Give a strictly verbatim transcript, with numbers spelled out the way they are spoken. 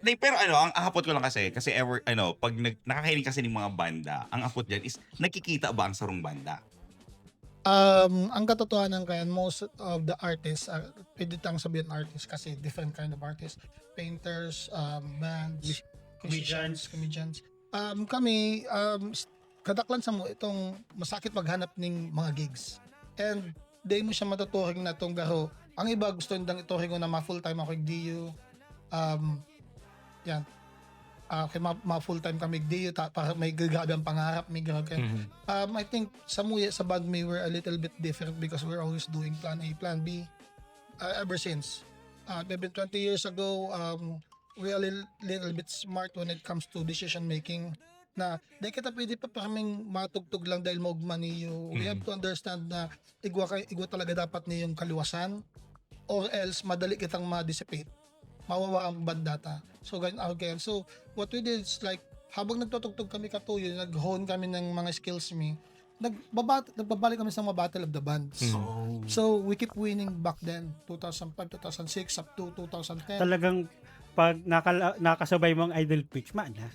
Di, pero ano, ang ahapot ko lang kasi, kasi ever, ano, pag nag, nakahiling kasi ng mga banda, ang ahapot dyan is, nagkikita ba ang sarong banda? Um, ang katotohanan kayan, most of the artists, uh, pwede tang sabihin artists kasi different kind of artists, painters, um, bands, musicians, comedians. Um, kami, um, s- kadaklan samo itong masakit maghanap ning mga gigs. And di mo siya matuturing na itong garo. Ang iba gusto nindang ituring ko na ma-full time ako igdiyo. Um, yan. Ah, kay ma, ma full time kami igdiyo ta, para may grabe ang pangarap, may grabe. Mhm. Um, I think samuya sa band mi, we're a little bit different because we're always doing plan A, plan B. Uh, ever since. Uh, maybe twenty years ago, um, we're a little, little bit smart when it comes to decision making. Na di kita pwede pa parang matugtog lang dahil maugma niyo. We have to understand na igwa, kay, igwa talaga dapat niyong kaliwasan, or else madali kitang ma-dissipate. Mawawa ang banda ta. So, ganyan, okay. So, what we did is like, habang nagtutugtog kami katuyo, nag-hone kami ng mga skills mi, nagbabat, nagbabalik kami sa mga battle of the bands. Mm. Oh. So, we keep winning back then, two thousand five, two thousand six, up to two thousand ten. Talagang pag nakala, nakasabay mo ang Idol Pitch, man, ha?